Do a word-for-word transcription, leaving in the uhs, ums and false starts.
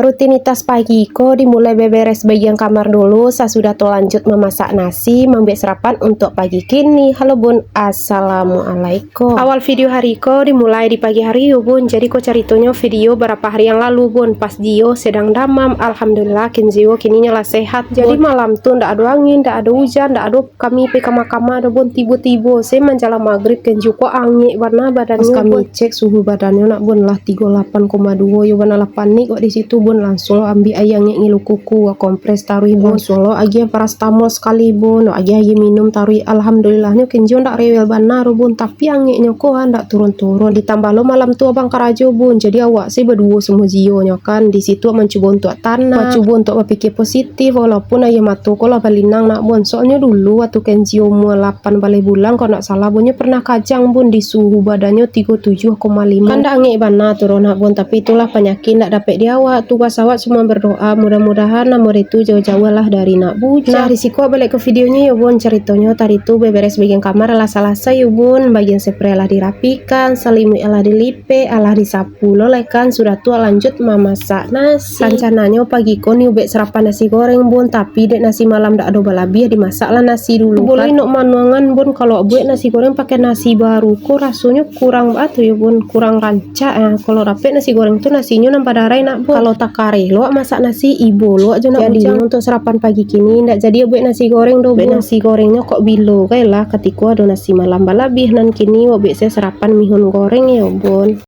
Rutinitas pagi ko dimulai beberes bagian kamar dulu, sasudah tu lanjut mamasak nasi, mambuek sarapan untuak pagi kini. Halo bun, assalamualaikum. Awal video hari ko dimulai di pagi hari yo bun. Jadi ko caritonyo video barapa hari yang lalu bun, pas Jio sedang damam. Alhamdulillah Kenjio kini nyo lah sehat. Jadi malam tu ndak ado angin, ndak ado ujan, ndak ado kami pai kama-kama doh bun, tibo-tibo se manjalang magrib Kenjio ko angek bana badannyo. Pas kami cek suhu badannyo nak bun lah tigo lapan koma duo, yo bana lah panik wak di situ bun, langsung lo ambiak aia angek ngilu kuku, wak kompres taruih bun, langsung lo agiah parastamol sakali bun, wak agiah aia minum taruih. Alhamdulillahnyo Kenjio ndak rewel bana doh bun, tapi angeknyo ko ah ndak turun-turun. Ditambah lo malam tu abang karajo bun, jadi awak se baduo samo Jio nyo kan, di situ mancubo untuak tanang, mancubo untuak bapikia positif, walaupun aia mato ko lah balinang nak bun. Soalnyo dulu waktu Kenjio umua lapan baleh bulan, kalau ndak salah bun, nyo pernah kajang bun, di suhu badannyo tigo tujuah koma limo. Kan ndak angek bana tu doh nak bun, tapi itulah panyakik ndak dapek diawak. Tugas awak cuma berdoa, mudah-mudahan amuah itu jauah-jauah lah dari nak bujang. Nah, di siko baliak ke videonyo yo bun, caritonyo tadi tu beberes bagian kamar lah salasai yo bun, bagian spray lah dirapikan, salimuik lah dilipek, alah disapu lo lai kan, sudah tu lanjut mamasak nasi. Rancananyo pagi ko ni ubuek sarapan nasi goreng bun, tapi dek nasi malam dak ado balabiah, dimasak lah nasi dulu. Boleh inok manuangan bun, kalau buek nasi goreng pakai nasi baru ko rasonyo kurang baa tu yo bun, kurang rancak ah. Kalau dapek nasi goreng tu nasinyo nan badarai nak bun. Kalau takareh lo wak masak nasi, ibo lo wak jo nak bujang. Jadi untuak sarapan pagi kini ndak jadi buek nasi goreng doh bun. Nasi gorengnyo kok bilo gai lah, katiko ado nasi malam balabiah nan kini wak buek se sarapan mihun goreng yo bun.